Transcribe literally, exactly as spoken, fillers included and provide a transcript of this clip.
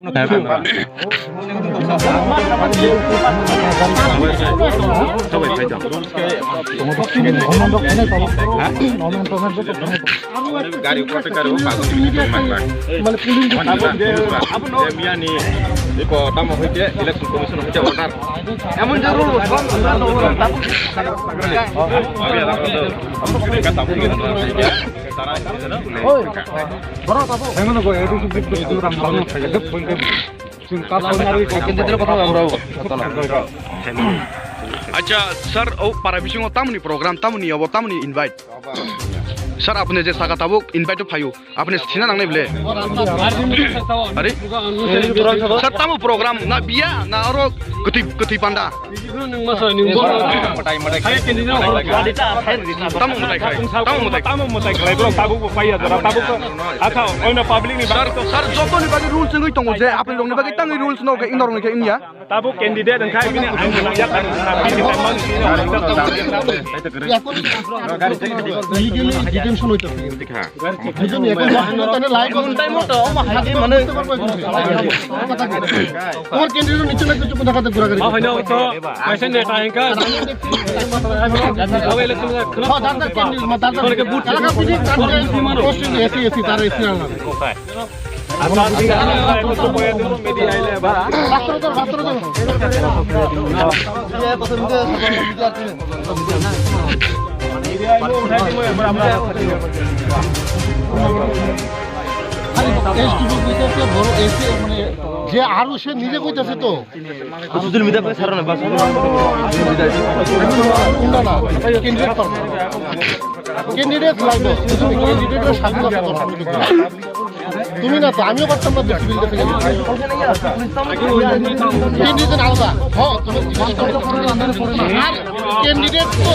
Gari upor tei gari o kagoz twi tongmani bai. Miyani eko tamo hoi khe election commission hoi khe order. Emon je rule Acha sir, o para bisingo tamni program, tamni obo, tamni invite. Sir, apni je saka tabuk invite phayu. Apni sina nangnai ble. Ari? Sir, tamo program na biya na oro kwtwi, kwtwi panda? Tamo mwtai khai, tamo mwtai khai. Tamo mwtai khlai bro, tabuk bo paiya jora, tabuk bo. Akha, oino public ni. Sir, sir, joto ni bagwi rules wngwi tongo je, apni rokni bagwi tangwi rules no khe, inorokni khe wngya. Tabuk candidate wngkha bini ang yak. Legally detention হইতে হবে। বুঝলি? এখন যখন তাহলে লাইভ এখন টাইম মতো আমার হাতে মানে তোমার candidate নিচে না কিছু কোথা কথা ঘোরাঘুরি। হ্যাঁ, হয় না, ও তো পয়সা নিয়ে টাকা। হ্যাঁ, তার তার candidate, তার তার এলাকা বুঝি, তার এসি, এসি, তার এসি আলাদা। যে আরো সে নিজে কইতেছে তো। Social media pe saro na ba. না, না, candidate পারবো। Candidate লাগবে। Candidate এর স্বাধীনতা দরকার। তুমি না তো, আমিও পারতাম না বেশি বিল থেকে। Candidate আলাদা। হ্যাঁ, তুমি আর candidate তো